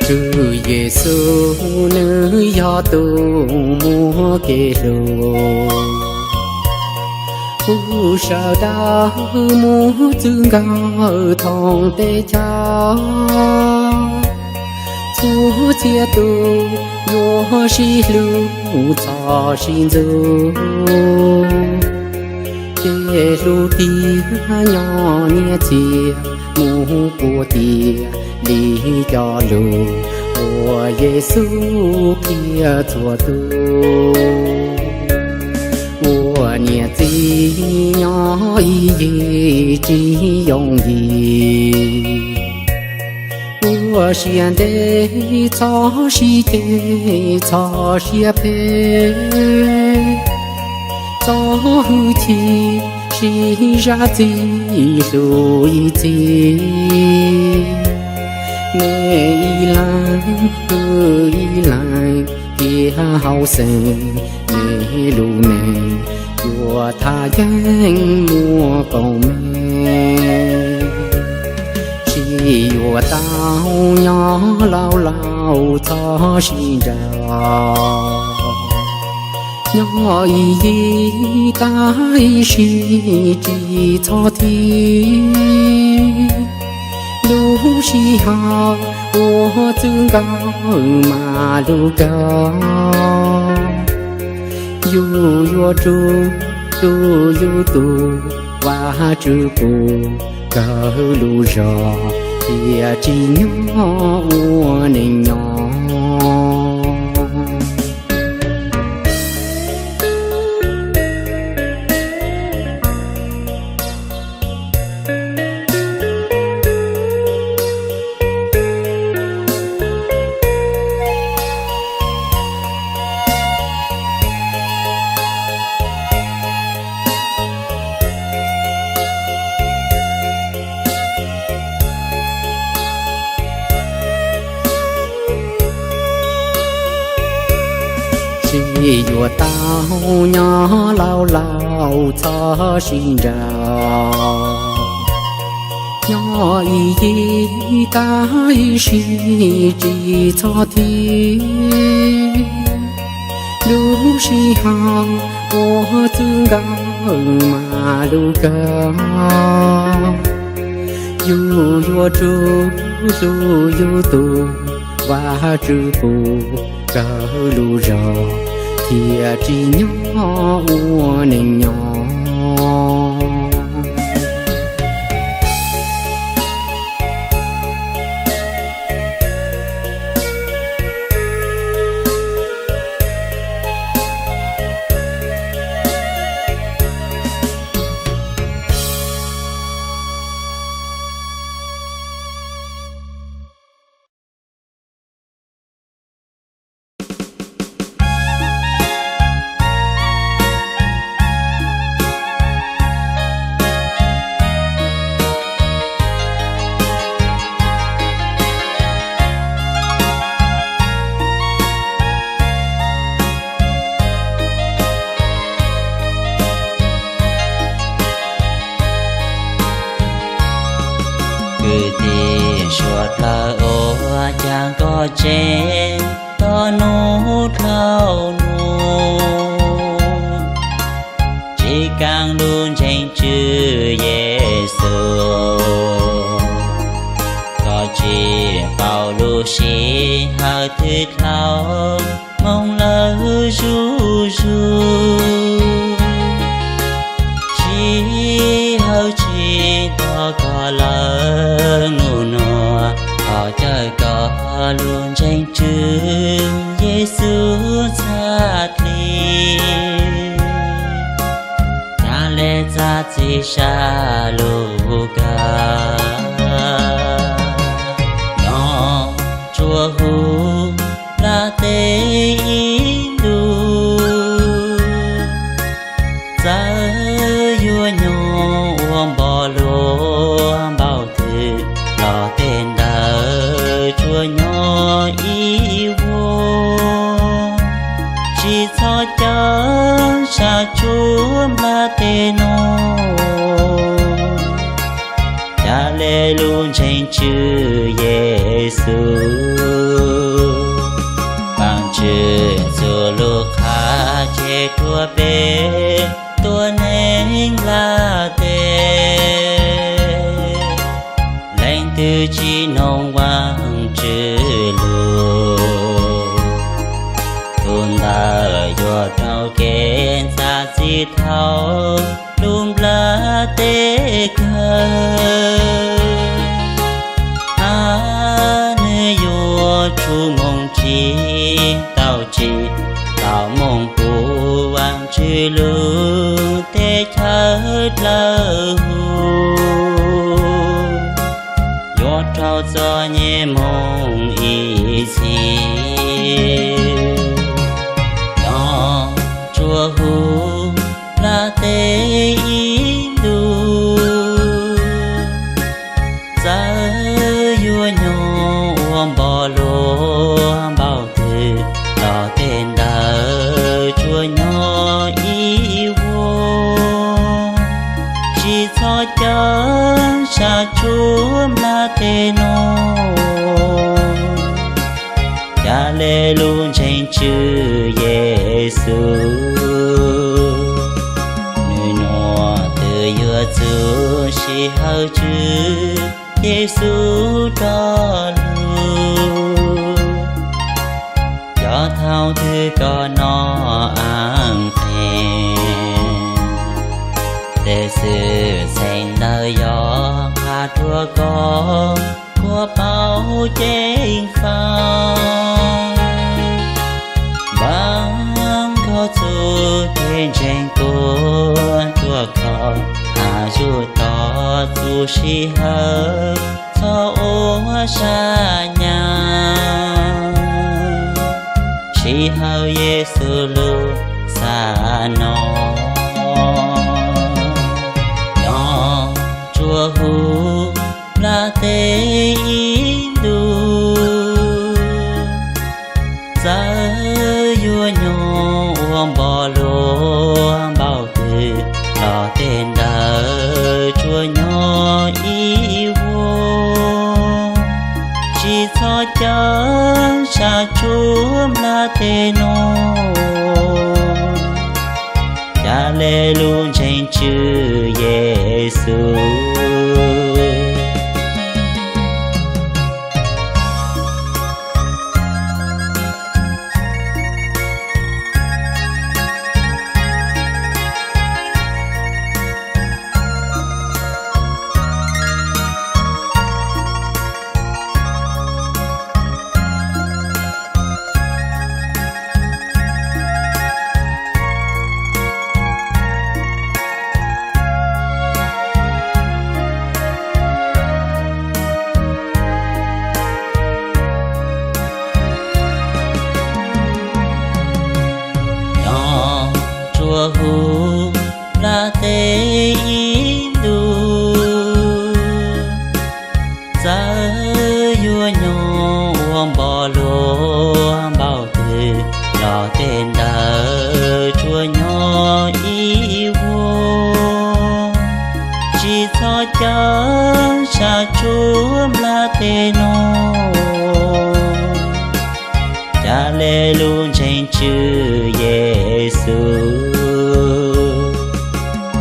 Tus Yexus nws yog tus muaj kev hlub, hu sawv daws mus txwv nkawd thoob teb chaws. Txhua txhia tus yuav sib hlub txhob sib ntxub, ces hlub tiag nyob niam txiv, mus puag tiag li cov lus uas Yexus qhia txhua tus. Ua niam txiv nyob ib yig tsis yooj yim, ua siab ntev txhob sib ceg txhob siab phem, txhob hwj chim sib zam txim hlub ib txhis. Nej ib leeg kwv ib leeg cia hauj xeeb, nej lub neej yuav thaj yeeb muaj koom me. Sib yuav tau nyob laus laus txhob sib nraus, nyob ib yig tag ib sim tsis txhob thim. Lub sij hawm uas txwv nkawd mas lub kawg, yus yuav tsum hlub yus tus Vajtswv pub kawg lub zog, thiaj tsim nyog ua neej nyob. Sib yuav tau nyob laus laus txhob sib nraus, nyob ib yig tag ib sim tsis txhob thim. Lub sij hawm uas txwv nkawd mas lub kawg, yus yuav tsum hlub yus tus Vajtswv pub kawg lub zog, thiaj tsim nyog ua neej nyob. Kwv tij suav dlawg uas cav nkoj tsev tau nub dhau nub, tsis kaam lug ntseeg Tswv Yexus, koj tsis paub lub sij hawm thwv dlhau moog lawm zuj zug. Sij hawm tsis tau koj lawm nub nua, thov caw koj lug ntseeg Tswv Yexus txhaj dli, ca le txav txim sab lug kawg. Nyob tsua huv nplaj teb ib ntus, txawm yuav nyob ua npo luag npaum twg los tej ntawd tsuas nyob ib vuag. Tsis txhob coj sab tsua nplaj teb no, ca le lug ntseeg Tswv Yexus. lub qhab tseg rua peb tuab neeg nplaj teb. Leej twg tsis noog Vaajtswv lug, tug ntawd yuav raug kev ntxa txim thauj lub nplaj teb kawg. Hab nwg yuav tsum moog tsim tau tsim tau moog pum Vaajtswv lub teb chaws dlawg huv, yuav raug txom nyem moog ib txhis. Nyob tsuav huv nplaj teb ib ntus, txawm yuav nyob ua npog luag npaum twg los tej ntawd tsuas nyob ib vuag. Tsis txhob cawm sab tshuam nplaj teb nuav, ca le lug ntseeg Tswv Yexus. Nwg nuav twb yuav txug sij hawm Tswv Yexus rov lug. Cov thaum twg koj noj aam qeeg, tej xwm txheej ntawd yog qha rua koj kuas paub ceev faj. Npaab koj txuj kev ntseeg kuas rua koj has zuj tos txuj sij hawm txhob ua sab nyam. Sij hawm Yexus lub xam noog, nyob tsuav huv nplaj teb ib ntus, txawm yuav nyob ua npog luag npaum twg los tej ntawd tsuas nyob ib vuag. Tsis txhob cawm sab tshuam nplaj teb nuav, ca le lug ntseeg Tswv Yexus. Nyob tsuav huv nplaj teb ib ntus, txawm yuav nyob ua npog luag npaum twg los tej ntawd tsuas nyob ib vuag. Tsis txhob cawm sab tshuam nplaj teb nuav, ca le lug ntseeg Tswv Yexus.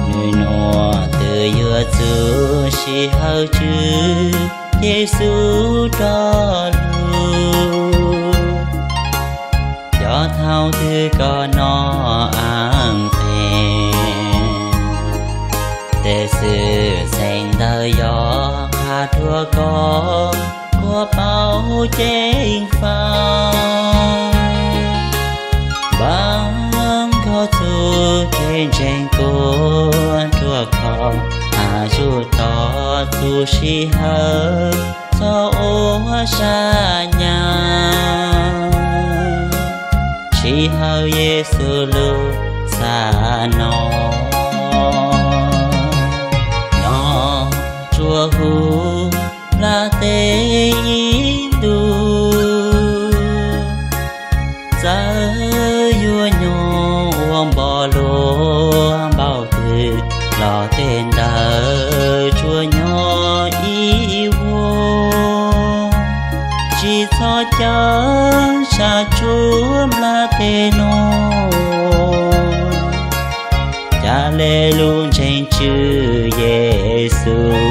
Nwg nuav twb yuav txug sij hawm Tswv Yexus rov lug. Cov thaum twg koj noj aam qeeg, tej xwm txheej ntawd yog qha rua koj kuas paub ceev faj. Npaab koj txuj kev ntseeg kuas rua koj has zuj tos txuj sij hawm txhob ua sab nyam. Sij hawm Yexus lub xam noog, nyob tsuav huv nplaj teb ib ntus, txawm yuav nyob ua npog luag npaum twg los tej ntawd tsuas nyob ib vuag. Tsis txhob cawm sab tshuam nplaj teb nuav, le lub ntsej Tswv Yexus.